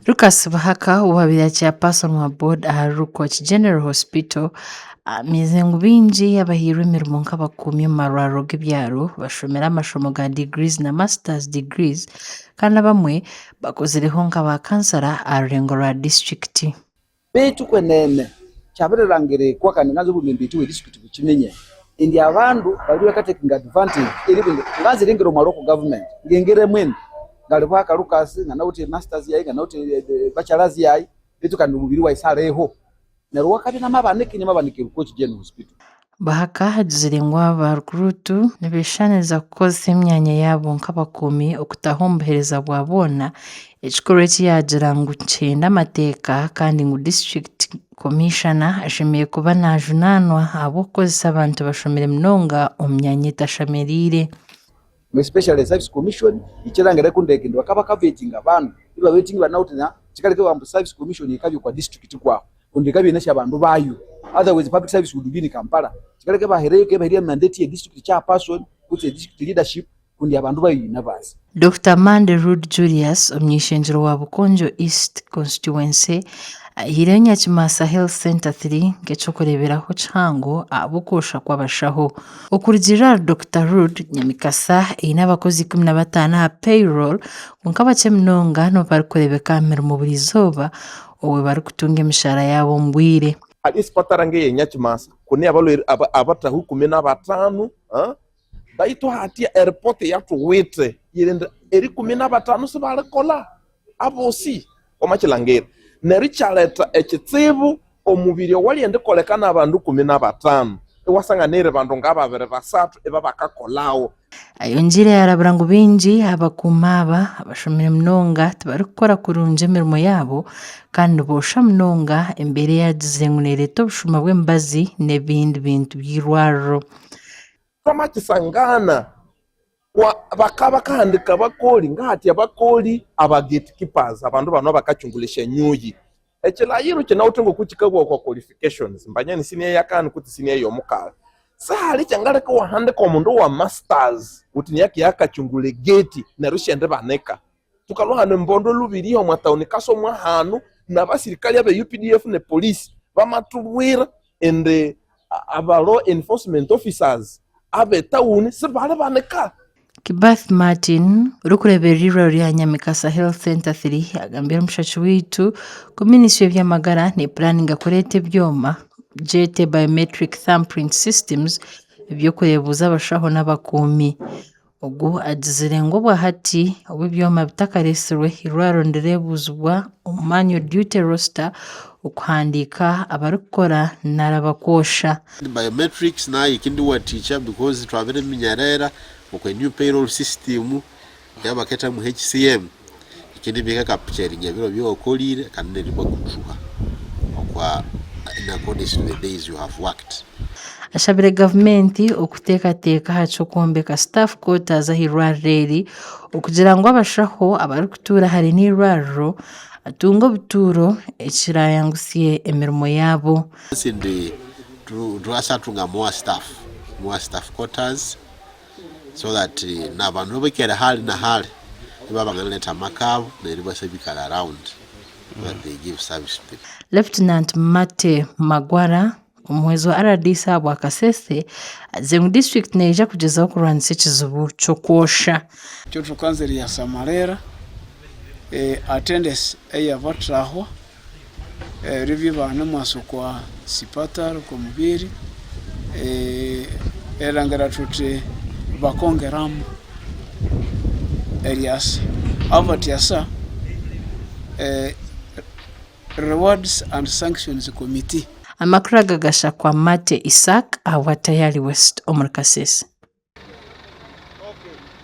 Lucas Buhaka owaabaire ari Chairperson wa board ahari Rukoki General Hospital ahamiize ngu baingi abahairwe emirimo nk'abakuumi omu marwariro g'ebyaro bashomire amashomo ga degrees na masters degrees kandi abamwe bakozireho nka ba kansara aha rurengo rwa disiturikiti. Beitu kwenene kyabirirangirikwa kandi nganza obwebembezi bwe district bukimenye indi abandu bali bakatekinga advantage eri bwenge nganza ringire omu local government ngingiremu indi ngali bwaka Lucas nga nawithe masters yayi nga nawithe bachelors yayi beitu kandi omubiri wayi saliho neryo wakabya namabanika inywe mabanika Rukooki General Hospital. Bahaka agizire ngu aba rikuruutu nibeshushaniriza kukozesa emyanya yaabo nk'abakuumi okutaho omu buheereza bwa boona, ekikorwa eki yaagira ngu nikihenda amateeka kandi ngu disiturikiti komishana ashemereire kuba najunaanwa ahabw'okukozesa abantu bashomire munonga omu myanya etashemereire. Especially service commission ekirangira kundeke nti bakaba bakavetinga abandu ibavetinga ibanawuthi kikaleka mbu service commission yikabya okwa district kwahu kundi yikabya yine syabandu bayo otherwise public service would be in Kampala kikaleka ibahereyo ibaherya mandate ye district chairperson kutse district leadership kundi abandu bayo yine baasi. Dokita Mande Ruud Julius, omuny'eishengyero wa Bukonjo East Constituency ahaireyo Nyakimasa Health Centre 3 nk'eky'okureeberaho kihango ahabw'okwosha kw'abashaho. Okurugiirira ahari Dokita Ruud, Nyamikasa eine abakozi 15 aha payroll kwonka bakye munonga nibo barikureebeka aha mirimo buri izooba obwo barikutunga emishaara yaabo omu bwire. Hariho esipatara nk'eya Nyakimasa kunu abarwaire abataho 15 baitu hati eripoota eyatuwite eri ngu erikumi n'abatano sibarikora abosi omakilangire neryo kyaleta ekitsibu omubiri owalyenda ikoleka n'abandu ikumi n'abatano iwasanga neri bandu ngababiri basathu ibabakakolawo. Ayongiire yaarabura ngu baingi aha bakuumi aba abashomire munonga tibarikukora kurungi emirimo yaabo kandi niboosha munonga embeera ei agizire ngu neereeta obushuma bw'emibazi n'ebindi bintu by'eirwariro. Twamakisangana kwa bakaba bakahandika bakoli ngahati abakoli aba gatekeepers abandu banu abakachungulisha enyuyi ekilayiro kinawithe ngoku kikabugha okwa qualifications mbanya ni senior eyakani kutse senior eyomukagha sihali kyangaleka iwahandika omundu owa masters wuthi niyo akiya akachungula egate neryo isyendi banika Tukalwa hanu embondo Lubiriha omwa town Kasomwa hanu nabasirikali abe UPDF ne police bamatubwira indi aba law enforcement officers abe town sibali banika. Kibathi Martin, orikureeberera eirwariro rya Nyamikasa Health Centre 3 agambire omushaki waitu ku minisitule y'eby'amagara nepuraninga kureeta ebyoma gyete biometric thumbprint systems eby'okureebuuza abashaho n'abakuumi. Ogu agizire ngu obwahati obu ebyoma bitakareetsirwe, eirwariro nirireebuzibwa omu manual duty roster okuhandiika abarikukora nari abakwosha. Biometrics nayo ekindiwatikya because twabire minyarera okwe new payroll system eyabaketamu HCM ekindi bika capturing ebiro byokorire kandi neribakutuha okwa in accordance to the days you have worked. Ashabire gavumenti okuteekateeka aha ky'okwombeka staff quarters aha irwariro eri okugira ngu abashaho abarikutuura hare n'eirwariro batunge obutuuro ekirayangusye emirimo yaabo. Ndi twasatunga more staff, more staff quarters so that nabantu abaikere hare na hare tibabanganaleta amaka abo neryo base bikara around so that they give service to the people. Lieutenant Mate Magwara, omuhwezi wa rdc ahabwa Kasese agizire ngu disiturikiti neija kugyezaho kurwanisa ekizibu ky'okwosha. Ekyo tukanza eryasamarira attendance eyabatrahwa eribya ibanemwasa okwa sipatara okwa mubiri erangira thuthi bakongeramu eryasa abatyasa rewards and sanctions committee. Amakuru aga gashakwa Mate Isaac ahabwa Tayali West omuri Kasese.